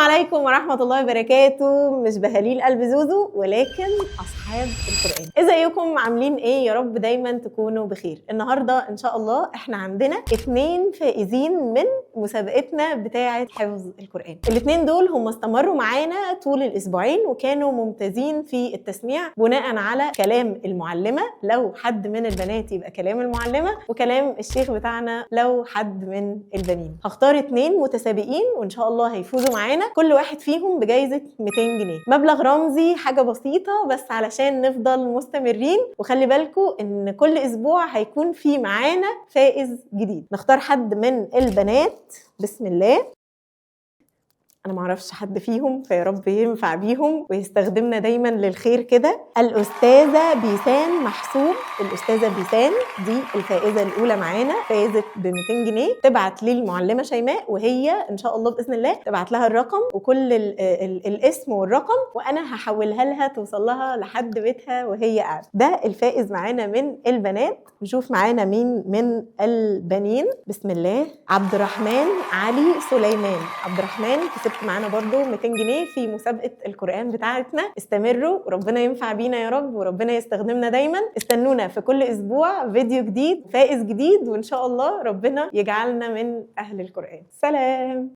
عليكم ورحمة الله وبركاته. مش بهاليل قلب زوزو ولكن أصحاب القرآن. ازيكم عاملين ايه؟ يا رب دايما تكونوا بخير. النهاردة ان شاء الله احنا عندنا 2 فائزين من مسابقتنا بتاعة حفظ القرآن. الاثنين دول هم استمروا معانا طول الاسبوعين وكانوا ممتازين في التسميع بناء على كلام المعلمة، لو حد من البنات يبقى كلام المعلمة، وكلام الشيخ بتاعنا لو حد من البنين. هختار 2 متسابقين وان شاء الله هيفوزوا معانا، كل واحد فيهم بجايزة 200 جنيه، مبلغ رمزي حاجة بسيطة بس علشان نفضل مستمرين. وخلي بالكم ان كل اسبوع هيكون في معانا فائز جديد. نختار حد من البنات، بسم الله. انا معرفش حد فيهم، فيا رب ينفع بيهم ويستخدمنا دايما للخير كده. الاستاذة بيسان محسوب، الاستاذة بيسان دي الفائزه الاولى معانا، فازت ب 200 جنيه. تبعت للمعلمه شيماء وهي ان شاء الله باذن الله تبعت لها الرقم وكل ال ال الاسم والرقم، وانا هحولها لها توصل لها لحد بيتها وهي قاعدة. ده الفائز معانا من البنات. نشوف معانا مين من البنين. بسم الله. عبد الرحمن علي سليمان. عبد الرحمن كسبت معانا برضو 200 جنيه في مسابقة القرآن بتاعتنا. استمروا وربنا ينفع بينا يا رب وربنا يستخدمنا دايما. استنونا في كل اسبوع فيديو جديد، فائز جديد، وان شاء الله ربنا يجعلنا من اهل القرآن. سلام.